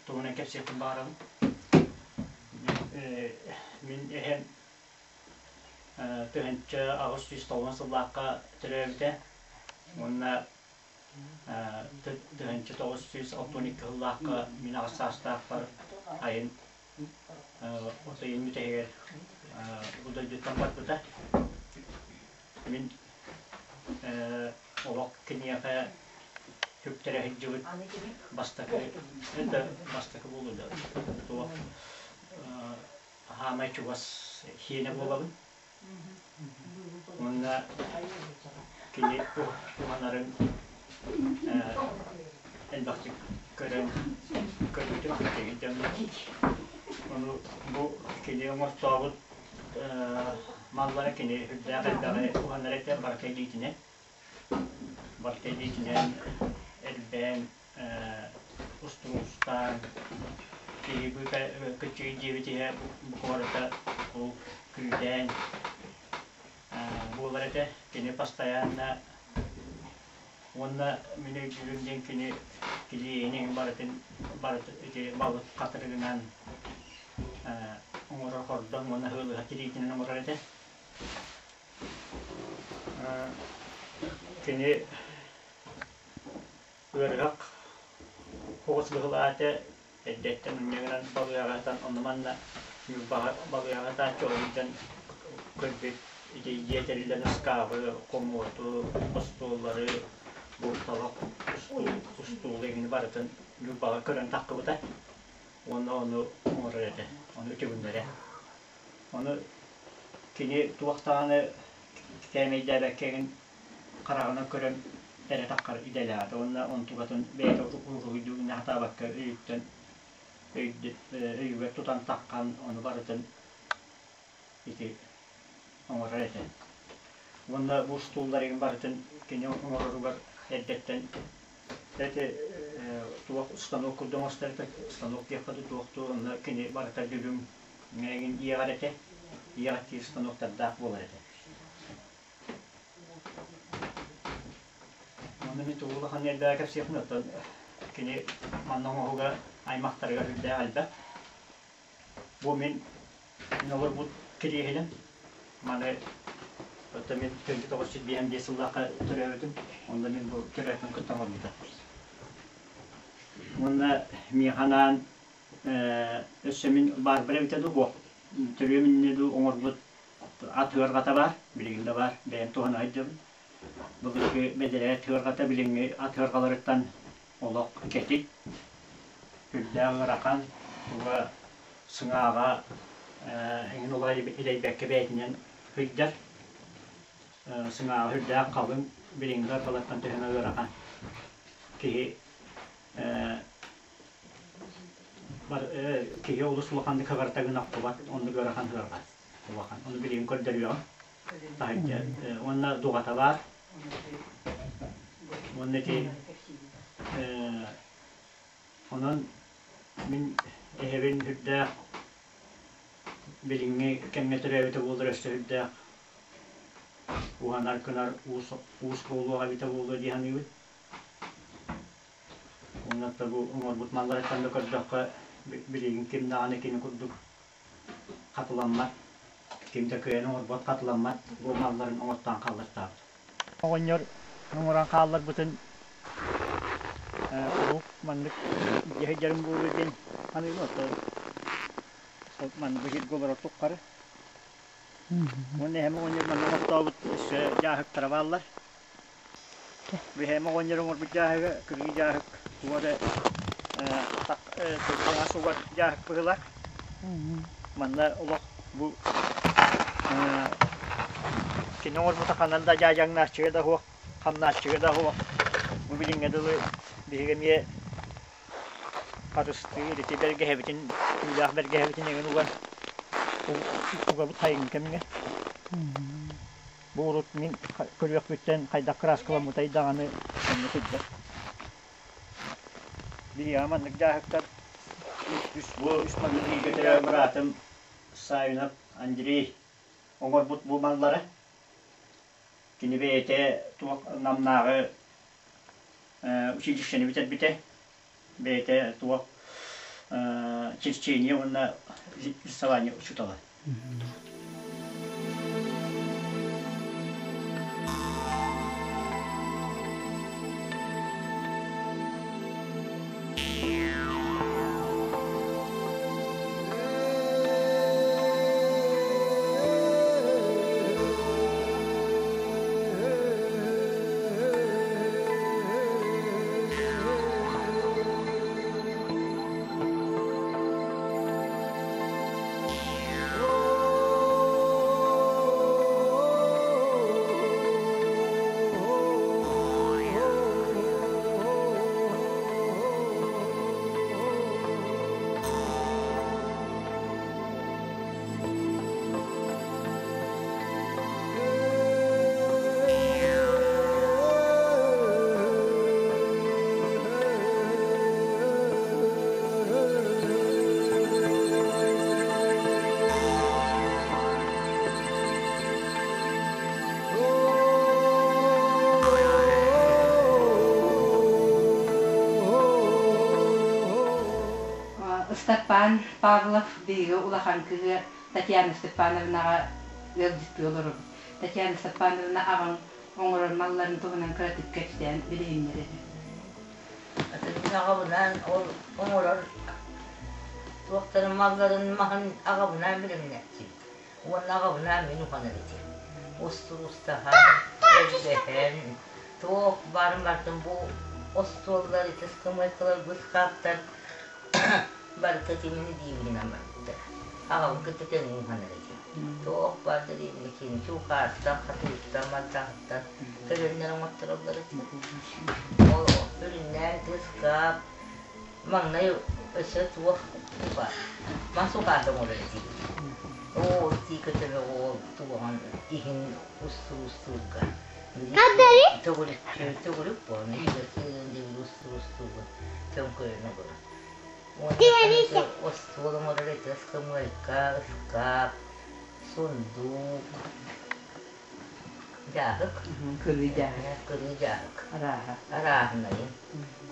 туһунан кэпсиэхпин баҕарабын. Мин эһэм 1890 сыллаахха төрөөбүтэ уонна 1962 сыллаахха мин аҕыс саастаахпар айын от ыйын бүтэһигэр бу дойдуттан барбыта. Мин олох киниэхэ сүктэрэ сылдьыбыт бастакы это бастакы буолуо да туох хаамай чугас сиэнэ буолабын. Уонна кини уһанарын элбэхтик көрөн көрбүтүм киһи дьоно. Ону бу кини оҥортообут маллара кини үрдээх элбэҕи уһанар этэ барыта илиитинэн. Барыта илиитинэн элбээн устуруустаан киһи кыччыгый диэбит иһэ бука барыта ол күүдээн буолар этэ. Кини постоянно уонна мин өйдүүрүм диэн кини килиэйин барытын барыта ити балык хатырыгынан оҥорор хордон уонна ыалыһа тириитинэн оҥорор этэ. Кини ыарыһах оҕус быһылаата эрдэттэн унньугунан балыаҕатан онно-манна Ньурбаҕа балыаҕа тааччы олуйдан көрбүт ити дьиэ тэриллэн ыскаабы, хомуоту, остуоллары, бу талах устуулу эҥини барытын Ньурбаҕа көрөн таххыбыта уонна ону оҥорор этэ, ону үтүгүннэрэ. Ону кини туох даҕаны кээмэйдээбэккэ эҥин хараҕынан көрөн эрэ таххар идэлээҕэ уонна онтукатын бэйэтэ уруһуйдуу гына сатаабакка өйүттэн өйүгэр тутан таххан ону барытын ити оҥорор этэ. Уонна бу устуулларын барытын кини оҥороругар эрдэттэн эти туох станок курдук оҥостор этэ, станок диэххэ дуу туох дуу, онно кини барыта дүлүҥ эҥин иэҕэр этэ, иэҕэттиир станоктардаах буолар этэ. Онно мин тугу улахан элбэҕи кэпсиэхпин оттон кини манна оҥоһуга аймахтарыгар үрдээх элбэх. Бу мин мин олорбут кириэһилим. Маны оттон мин 1955 сыллаахха төрөөбүтүм. Онно мин бу төрөөтүм кытта оҥорбута. Уонна миэхэ анаан өссө мин баарбар эбитэ дуу, буох төрүөм иннинэ дуу оҥорбут ат ыарҕата баар, билигин да баар, бэйэм туһана сылдьабын. Былыргы бэдэрээт ыарҕата билиҥҥи ат ыарҕаларыттан олох кэтит, үрдээх ыарахан, туга сыҥааҕа эҥин улаҕа илэйбэккэ бэйэтинэн сылдьар. Сыҥааҕа сүрдээх халыҥ, билиҥҥи ыарҕалартан төһөнө ыарахан. Киһи киһи олус улаханнык хабарта гына охтубат, оннук ыарахан ыарҕа улахан. Ону билигин көрдөрүөҕүм. Таһырдьа уонна дуҕата баар. Уонна ити онон мин эһэбин үрдээх билиҥҥи кэмҥэ төрөөбүтэ буоллар өссө үрдээх уһанар гынар уус уус буолуох эбитэ буолуо дии саныыбын. Уонна бу оҥорбут малларыттан да көрдөххө, билигин ким даҕаны кини курдук хатыламмат, ким да кыайан оҥорбот хатыламмат бу малларын оҥортоон хааллартаабыт. Оҕонньор оҥорон хаалларбытын куруук маннык дьиэ сылдьарым буолуо диэн саныыбын, оттон маннык бу сиргэ олорор туххары. Уонна эһэм оҕонньор манна оҥортообут өссө дьааһыктара бааллар. Биһиэм оҕонньор оҥорбут дьааһыга кырыы дьааһык туга эрэ таҥас угар дьааһык быһыылаах. Манна олох бу кини оҥорбута ханан да дьаадьаҥнааччыга да суох, хамнааччыга да суох. Бу билиҥҥэ дылы биһиги эмиэ харыстыыр ити бэргэһэбитин, түүлээх бэргэһэбитин эҥин уган угабыт хайыҥ кэмҥэ. Бу урут мин көрүөхпүттэн хайдах кырааскаламмытай даҕаны онно сылдьар. Биһиэхэ маннык дьааһыктар үс бу үс маннык бииргэ төрөөбүт быраатым Савинов Андрей оҥорбут бу маллара. Кини бэйэтэ туох Намнааҕы училищены бүтэрбитэ. Бэйэтэ туох Черчение уонна рисование учуутала. Ыстапаан Павлов биһиги улахан кыыһа Татьяна Степановнаҕа ыалдьыттыы олоробут. Татьяна Степановна аҕаҥ оҥорор малларын туһунан кыратык кэпсээн билиһиннэр этэ. Мин аҕабынаан ол оҥорор туохтарын малларын маһын аҕабынаан бэлэмнээччибит. Уонна аҕабынаан мин уһанар этим. Устуустаһан, элбэһэн, туох баарын барытын бу остуоллар, ити ыскамыайкалар, быскааптар барыта тимини диибинэн барбыттар. Аҕабын кытта тэҥҥэ уһанар этим. Туох баар да диибинэ кини чуукаартан, хатыыттан, мантаһыттан кэлэннэр оҥоттороллор этэ. Ол сүрүннээн ыскаап, маҥнай өссө туох баар, мас угаата оҥорор этибит. Оо, итии көтөбөҕү ол туоҕун иһин устуу-устуурга төгүрүччү төгүрүк буолан иһигэр устуу-устууга төҥкөйөн олорор. Уонна остуол оҥорор этэ ыскамыайка, ыскаап, сундуук, дьааһык. Кырыы дьааһык. Кырыы дьааһык. Арааһа. Арааһынайын.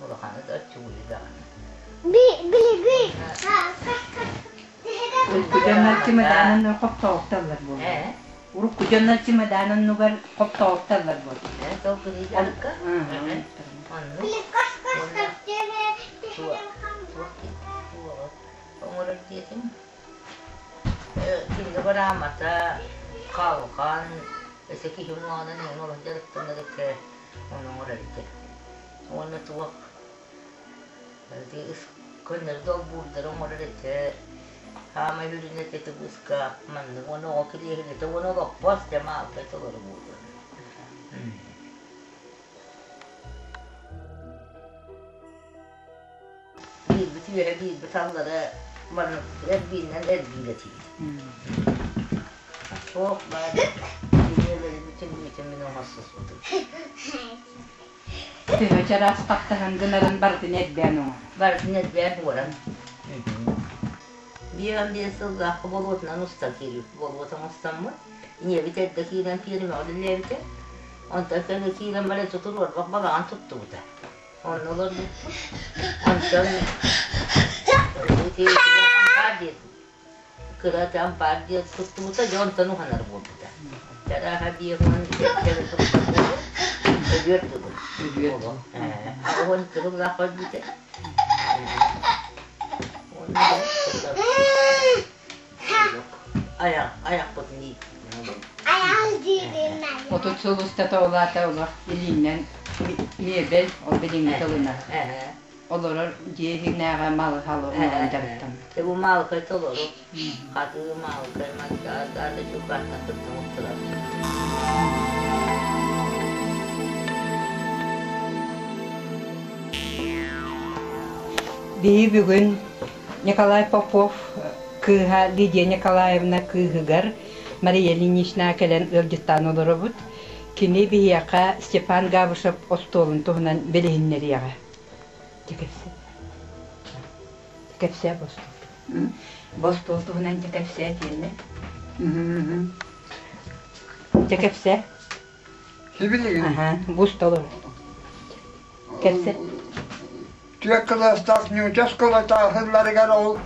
Улаханы да оччугуйу даҕаны. Урукку дьоннор чымадаанын хоптоҕутталлар буолла. Урукку дьоннор чымадаан оннугар хоптоҕутталлар буолла. Сол кырыы дьааһыкка. Оннук. Уонна туох оҥорор диэтим. Кинигэ бараамата, халҕан, өссө киһи уҥуоҕунан эҥин олох дьарыктанар этэ, ону оҥорор этэ. Уонна туох көннөрү долбуурдары оҥорор этэ, хаамай үрүнэ этэ быыска маннык уонна оҕо кириэһилэтэ уонна олоппос дьэ маалкай толору буолуо. Биирбит үөһэ, биирбит аллара маннык эрбиинэн эрбиир этибит. Суох баар кинилэри бүтүн бүтүн мин оҥорсуспутум. Төһө чараас хаптаһын гынарын барытын эрбээн оҥор. Барытын эрбээн буоран. Биир сыллаахха болуотунан устан киирбит. Болуот оҥостоммут. Ийэбит эрдэ киирэн пиэрмэҕэ үлэлээбитэ. Онтон кэлэ киирэн баран туруорбах балаҕан туттубута. Онно олорбуппут. Онтон ампаар диэн кыра ампаар диэн туттубута, дьэ онтон уһанар буолбута. Чарааһа биэһуон сэттэ сылга буолуо, өлүөр дылы. Өлүөр. Аҕыһын кырыллаах өлбүтэ. Уонна айах айахпытын ииттинэн 30 сыл устата ол аата олох илииннэн миэбэл, ол билиҥҥи тылынан олорор дьиэ иһинээҕи малы-халы оҥорон дьарыктанар. Бу маалыкай толору, хатыы маалыкай мастаата чугаһынан туттумуттулар. Биһи бүгүн Николай Попов кыыһа Лидия Николаевна кыыһыгар Мария Ильинична кэлэн ыалдьыттаан олоробут. Кини биһиэхэ Степан Габышев остуолун туһунан билиһиннэриэҕэ. Дьэ кэпсээ. Кэпсээ бу остуол. Бу остуол туһунан дьэ кэпсээ диэннэ. Дьэ кэпсээ. Сибилигин. Аха, бу остуол. Кэпсээ. Түөрт кылаастаах нуучча оскуолата аһылларыгар ол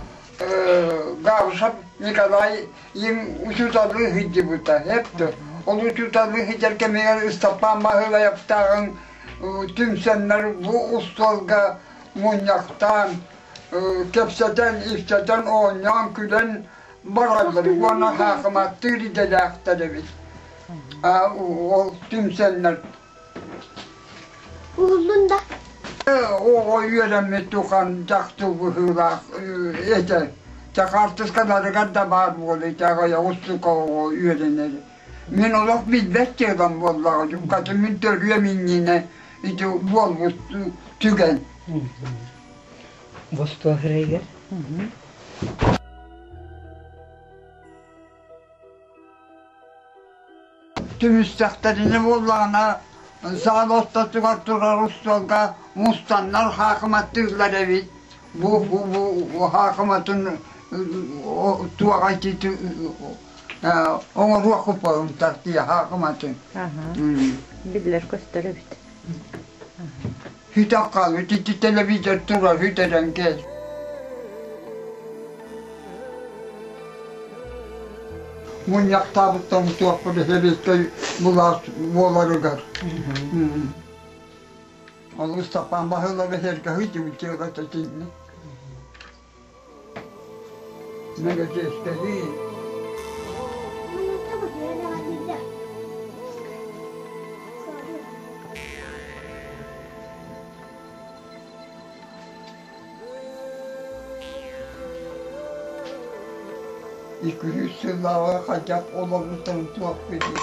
Габышев Николай им учууталлыы сылдьыбыта. Эптэ ол учууталлыы сылдьар кэмигэр Ыстапаан Баһылайаптааҕын түмсэннэр бу устуолга мунньахтаан, кэпсэтэн, ипсэтэн, оонньоон, күлэн бараллар уонна хаахыматтыыр идэлээхтэр эбит. Ол түмсэннэр Уһуллун да? Оҕо үөрэммит тухан дьахтыл быһыылаах этэ. Чакаартыскаларыгар да баар буолуо итэҕэйэ устука оҕо үөрэнэр. Мин олох билбэт дьыалам буоллаҕа дьуккатын мин төрүөм иннинэ ити буолбут түгэн. Бостуохырайгар. Түмүстэхтэринэ буоллаҕына, саал ортотугар турар устуолга мустаннар хаакыматтыыллар эбит. Бу бу хаакыматын туох ити оҥоруох тартыйа хаакыматын. Биллэр көстөр эбит. Сүтэх хаалбыт ити телевизор турар сүтэрэн кэл. Мунньахтаабыттан туохпут сэбиэскэй былаас буоларыгар. Ол Ыстапаан Баһылара сэргэхий дьыбыччыга тэтинни. Мегаческэлии. Икки сыллааҕы хайдах олорбуттарын туох билии.